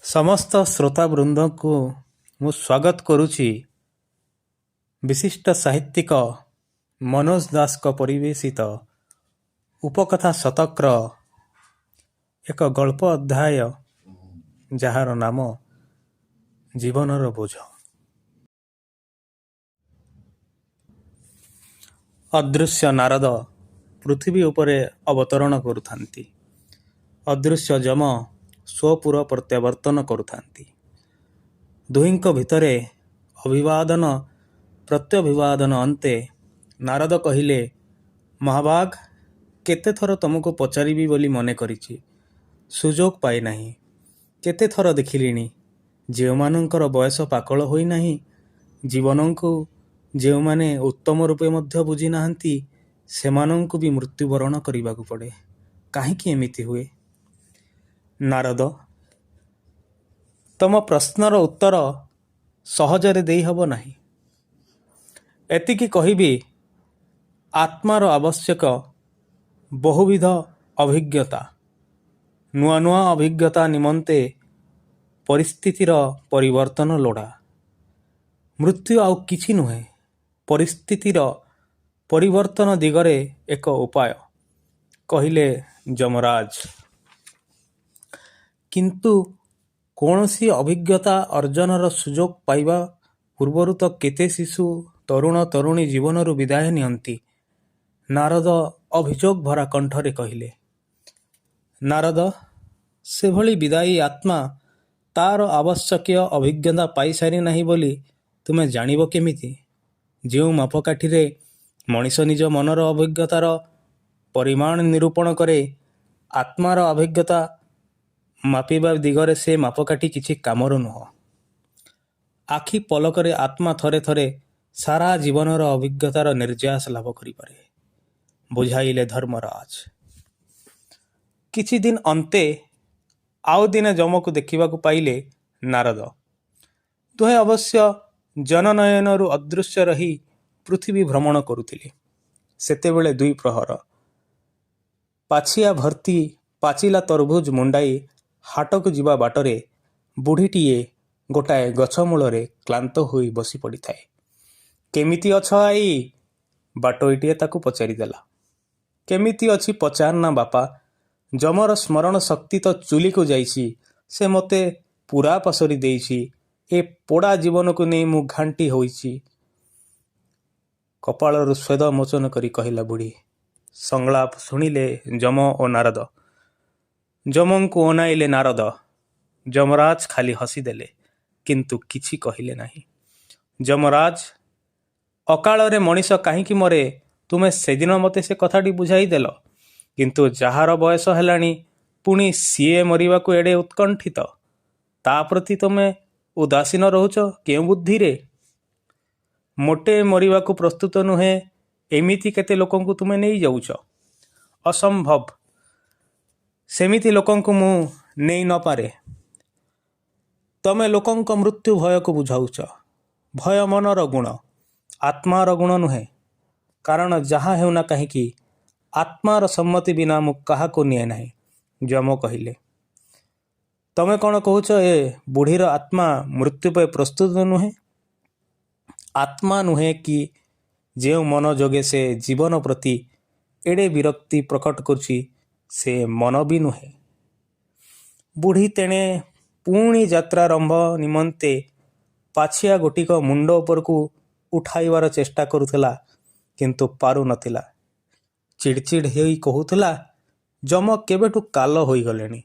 ସମସ୍ତ ଶ୍ରୋତାବୃନ୍ଦଙ୍କୁ ମୁଁ ସ୍ୱାଗତ କରୁଛି ବିଶିଷ୍ଟ ସାହିତ୍ୟିକ ମନୋଜ ଦାସଙ୍କ ପରିବେଶିତ ଉପକଥା ଶତକର ଏକ ଗଳ୍ପ ଅଧ୍ୟାୟ, ଯାହାର ନାମ ଜୀବନର ବୋଝ। ଅଦୃଶ୍ୟ ନାରଦ ପୃଥିବୀ ଉପରେ ଅବତରଣ କରୁଥାନ୍ତି, ଅଦୃଶ୍ୟ ଯମ ସ୍ୱପୁର ପ୍ରତ୍ୟାବର୍ତ୍ତନ କରୁଥାନ୍ତି। ଦୁହିଁଙ୍କ ଭିତରେ ଅଭିବାଦନ ପ୍ରତ୍ୟଭିବାଦନ ଅନ୍ତେ ନାରଦ କହିଲେ, ମହାଭାଗ, କେତେଥର ତମକୁ ପଚାରିବି ବୋଲି ମନେ କରିଛି, ସୁଯୋଗ ପାଇନାହିଁ। କେତେଥର ଦେଖିଲିଣି, ଯେଉଁମାନଙ୍କର ବୟସ ପାକଳ ହୋଇନାହିଁ, ଜୀବନକୁ ଯେଉଁମାନେ ଉତ୍ତମ ରୂପେ ମଧ୍ୟ ବୁଝି ନାହାନ୍ତି, ସେମାନଙ୍କୁ ବି ମୃତ୍ୟୁବରଣ କରିବାକୁ ପଡ଼େ। କାହିଁକି ଏମିତି ହୁଏ? ନାରଦ, ତମ ପ୍ରଶ୍ନର ଉତ୍ତର ସହଜରେ ଦେଇହେବ ନାହିଁ। ଏତିକି କହିବି, ଆତ୍ମାର ଆବଶ୍ୟକ ବହୁବିଧ ଅଭିଜ୍ଞତା। ନୂଆ ନୂଆ ଅଭିଜ୍ଞତା ନିମନ୍ତେ ପରିସ୍ଥିତିର ପରିବର୍ତ୍ତନ ଲୋଡ଼ା। ମୃତ୍ୟୁ ଆଉ କିଛି ନୁହେଁ, ପରିସ୍ଥିତିର ପରିବର୍ତ୍ତନ ଦିଗରେ ଏକ ଉପାୟ, କହିଲେ ଯମରାଜ। କିନ୍ତୁ କୌଣସି ଅଭିଜ୍ଞତା ଅର୍ଜନର ସୁଯୋଗ ପାଇବା ପୂର୍ବରୁ ତ କେତେ ଶିଶୁ, ତରୁଣ ତରୁଣୀ ଜୀବନରୁ ବିଦାୟ ନିଅନ୍ତି, ନାରଦ ଅଭିଯୋଗ ଭରା କଣ୍ଠରେ କହିଲେ। ନାରଦ, ସେଭଳି ବିଦାୟୀ ଆତ୍ମା ତାର ଆବଶ୍ୟକୀୟ ଅଭିଜ୍ଞତା ପାଇସାରି ନାହିଁ ବୋଲି ତୁମେ ଜାଣିବ କେମିତି? ଯେଉଁ ମାପକାଠିରେ ମଣିଷ ନିଜ ମନର ଅଭିଜ୍ଞତାର ପରିମାଣ ନିରୂପଣ କରେ, ଆତ୍ମାର ଅଭିଜ୍ଞତା ମାପିବା ଦିଗରେ ସେ ମାପକାଠି କିଛି କାମର ନୁହଁ। ଆଖି ପଲକରେ ଆତ୍ମା ଥରେ ଥରେ ସାରା ଜୀବନର ଅଭିଜ୍ଞତାର ନିର୍ଯାସ ଲାଭ କରିପାରେ, ବୁଝାଇଲେ ଧର୍ମରାଜ। କିଛି ଦିନ ଅନ୍ତେ ଆଉ ଦିନେ ଯମକୁ ଦେଖିବାକୁ ପାଇଲେ ନାରଦ। ଦୁହେଁ ଅବଶ୍ୟ ଜନନୟନରୁ ଅଦୃଶ୍ୟ ରହି ପୃଥିବୀ ଭ୍ରମଣ କରୁଥିଲେ। ସେତେବେଳେ ଦ୍ୱିପ୍ରହର। ପାଛିଆ ଭର୍ତ୍ତି ପାଚିଲା ତରଭୁଜ ମୁଣ୍ଡାଇ ହାଟକୁ ଯିବା ବାଟରେ ବୁଢ଼ୀଟିଏ ଗୋଟାଏ ଗଛ ମୂଳରେ କ୍ଳାନ୍ତ ହୋଇ ବସି ପଡ଼ିଥାଏ। କେମିତି ଅଛ ଆଈ? ବାଟୋଇଟିଏ ତାକୁ ପଚାରିଦେଲା। କେମିତି ଅଛି ପଚାରନା ବାପା, ଯମର ସ୍ମରଣ ଶକ୍ତି ତ ଚୁଲିକୁ ଯାଇଛି। ସେ ମୋତେ ପୂରା ପାସୋରି ଦେଇଛି। ଏ ପୋଡ଼ା ଜୀବନକୁ ନେଇ ମୁଁ ଘାଣ୍ଟି ହୋଇଛି, କପାଳରୁ ସ୍ୱେଦ ମୋଚନ କରି କହିଲା ବୁଢ଼ୀ। ସଂଳାପ ଶୁଣିଲେ ଯମ ଓ ନାରଦ। ଯମଙ୍କୁ ଅନାଇଲେ ନାରଦ। ଯମରାଜ ଖାଲି ହସିଦେଲେ, କିନ୍ତୁ କିଛି କହିଲେ ନାହିଁ। ଯମରାଜ, ଅକାଳରେ ମଣିଷ କାହିଁକି ମରେ, ତୁମେ ସେଦିନ ମୋତେ ସେ କଥାଟି ବୁଝାଇଦେଲ। କିନ୍ତୁ ଯାହାର ବୟସ ହେଲାଣି, ପୁଣି ସିଏ ମରିବାକୁ ଏଡ଼େ ଉତ୍କଣ୍ଠିତ, ତା ପ୍ରତି ତୁମେ ଉଦାସୀନ ରହୁଛ କେଉଁ ବୁଦ୍ଧିରେ? ମୋଟେ ମରିବାକୁ ପ୍ରସ୍ତୁତ ନୁହେଁ, ଏମିତି କେତେ ଲୋକଙ୍କୁ ତୁମେ ନେଇଯାଉଛ। ଅସମ୍ଭବ। ସେମିତି ଲୋକଙ୍କୁ ମୁଁ ନେଇ ନପାରେ। ତମେ ଲୋକଙ୍କ ମୃତ୍ୟୁ ଭୟକୁ ବୁଝାଉଛ। ଭୟ ମନର ଗୁଣ, ଆତ୍ମାର ଗୁଣ ନୁହେଁ। କାରଣ ଯାହା ହେଉନା କାହିଁକି, ଆତ୍ମାର ସମ୍ମତି ବିନା ମୁଁ କାହାକୁ ନିଏ ନାହିଁ, ଯମ କହିଲେ। ତମେ କ'ଣ କହୁଛ, ଏ ବୁଢ଼ୀର ଆତ୍ମା ମୃତ୍ୟୁ ପାଇଁ ପ୍ରସ୍ତୁତ ନୁହେଁ? ଆତ୍ମା ନୁହେଁ କି ଯେଉଁ ମନ ଯୋଗେ ସେ ଜୀବନ ପ୍ରତି ଏଡ଼େ ବିରକ୍ତି ପ୍ରକଟ କରୁଛି, ସେ ମନ ବି ନୁହେଁ। ବୁଢ଼ୀ ତେଣେ ପୁଣି ଯାତ୍ରାରମ୍ଭ ନିମନ୍ତେ ପାଛିଆ ଗୋଟିକ ମୁଣ୍ଡ ଉପରକୁ ଉଠାଇବାର ଚେଷ୍ଟା କରୁଥିଲା, କିନ୍ତୁ ପାରୁନଥିଲା। ଚିଡ଼ଚିଡ଼ ହେଇ କହୁଥିଲା, ଯମ କେବେଠୁ କାଲ ହୋଇଗଲେଣି।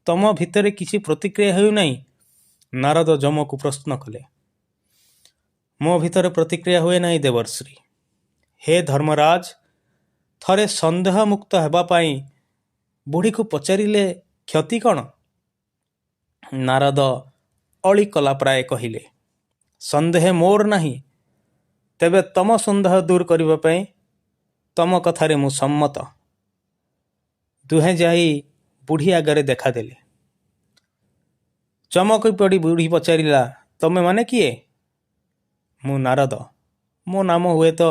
ତମ ଭିତରେ କିଛି ପ୍ରତିକ୍ରିୟା ହେଉନାହିଁ? ନାରଦ ଯମକୁ ପ୍ରଶ୍ନ କଲେ। ମୋ ଭିତରେ ପ୍ରତିକ୍ରିୟା ହୁଏ ନାହିଁ ଦେବର୍ଷି। ହେ ଧର୍ମରାଜ, ଥରେ ସନ୍ଦେହମୁକ୍ତ ହେବା ପାଇଁ ବୁଢ଼ୀକୁ ପଚାରିଲେ କ୍ଷତି କ'ଣ? ନାରଦ ଅଳି କଲା ପ୍ରାୟ କହିଲେ, ସନ୍ଦେହ ମୋର ନାହିଁ। ତେବେ ତମ ସନ୍ଦେହ ଦୂର କରିବା ପାଇଁ ତମ କଥାରେ ମୁଁ ସମ୍ମତ। ଦୁହେଁ ଯାଇ ବୁଢ଼ୀ ଆଗରେ ଦେଖାଦେଲେ। ଚମକି ପଡ଼ି ବୁଢ଼ୀ ପଚାରିଲା, ତମେମାନେ କିଏ? ମୁଁ ନାରଦ। ମୋ ନାମ ହୁଏତ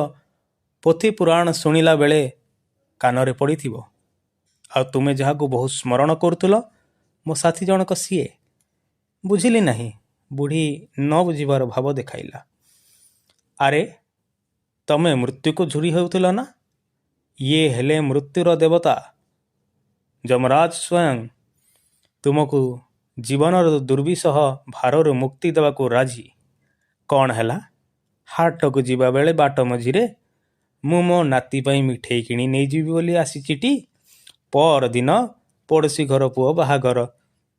ପୋଥି ପୁରାଣ ଶୁଣିଲା ବେଳେ କାନରେ ପଡ଼ିଥିବ। ଆଉ ତୁମେ ଯାହାକୁ ବହୁତ ସ୍ମରଣ କରୁଥିଲ, ମୋ ସାଥୀ ଜଣକ ସିଏ। ବୁଝିଲି ନାହିଁ। ବୁଢ଼ୀ ନ ବୁଝିବାର ଭାବ ଦେଖାଇଲା। ଆରେ, ତମେ ମୃତ୍ୟୁକୁ ଝୁରି ହେଉଥିଲ ନା? ଇଏ ହେଲେ ମୃତ୍ୟୁର ଦେବତା, ଯମରାଜ ସ୍ୱୟଂ। ତୁମକୁ ଜୀବନର ଦୁର୍ବିସହ ଭାରରୁ ମୁକ୍ତି ଦେବାକୁ ରାଜି। କ'ଣ ହେଲା, ହାଟକୁ ଯିବାବେଳେ ବାଟ ମଝିରେ ମୁଁ ମୋ ନାତି ପାଇଁ ମିଠେଇ କିଣି ନେଇଯିବି ବୋଲି ଆସିଚିଟି। ପଅରଦିନ ପଡ଼ୋଶୀ ଘର ପୁଅ ବାହାଘର,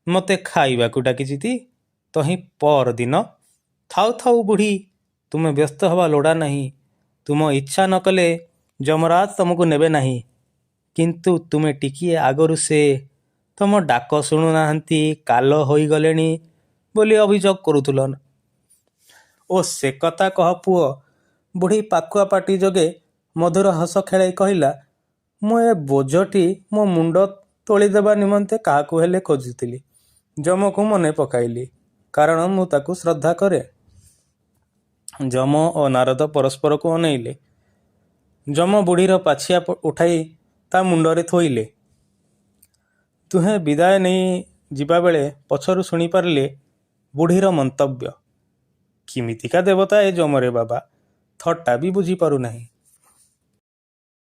ମୋତେ ଖାଇବାକୁ ଡାକିଚିତି। ତହିଁ ପଅରଦିନ। ଥାଉ ଥାଉ ବୁଢ଼ୀ, ତୁମେ ବ୍ୟସ୍ତ ହେବା ଲୋଡ଼ା ନାହିଁ। ତୁମ ଇଚ୍ଛା ନ କଲେ ଯମରାଜ ତମକୁ ନେବେ ନାହିଁ। କିନ୍ତୁ ତୁମେ ଟିକିଏ ଆଗରୁ ସେ ତମ ଡାକ ଶୁଣୁନାହାନ୍ତି, କାଲ ହୋଇଗଲେଣି ବୋଲି ଅଭିଯୋଗ କରୁଥିଲ। ଓ, ସେ କଥା କହ ପୁଅ। ବୁଢ଼ୀ ପାକୁଆ ପାଟି ଯୋଗେ ମଧୁର ହସ ଖେଳାଇ କହିଲା, ମୁଁ ଏ ବୋଝଟି ମୋ ମୁଣ୍ଡ ତୋଳିଦେବା ନିମନ୍ତେ କାହାକୁ ହେଲେ ଖୋଜୁଥିଲି। ଯମକୁ ମନେ ପକାଇଲି, କାରଣ ମୁଁ ତାକୁ ଶ୍ରଦ୍ଧା କରେ। ଯମ ଓ ନାରଦ ପରସ୍ପରକୁ ଅନେଇଲେ। ଯମ ବୁଢ଼ୀର ପାଛିଆ ଉଠାଇ ତା ମୁଣ୍ଡରେ ଥୋଇଲେ। ଦୁହେଁ ବିଦାୟ ନେଇ ଯିବାବେଳେ ପଛରୁ ଶୁଣିପାରିଲେ ବୁଢ଼ୀର ମନ୍ତବ୍ୟ, କିମିତିକା ଦେବତା ଏ ଯମରେ ବାବା, ଥଟ୍ଟା ବି ବୁଝିପାରୁନାହିଁ।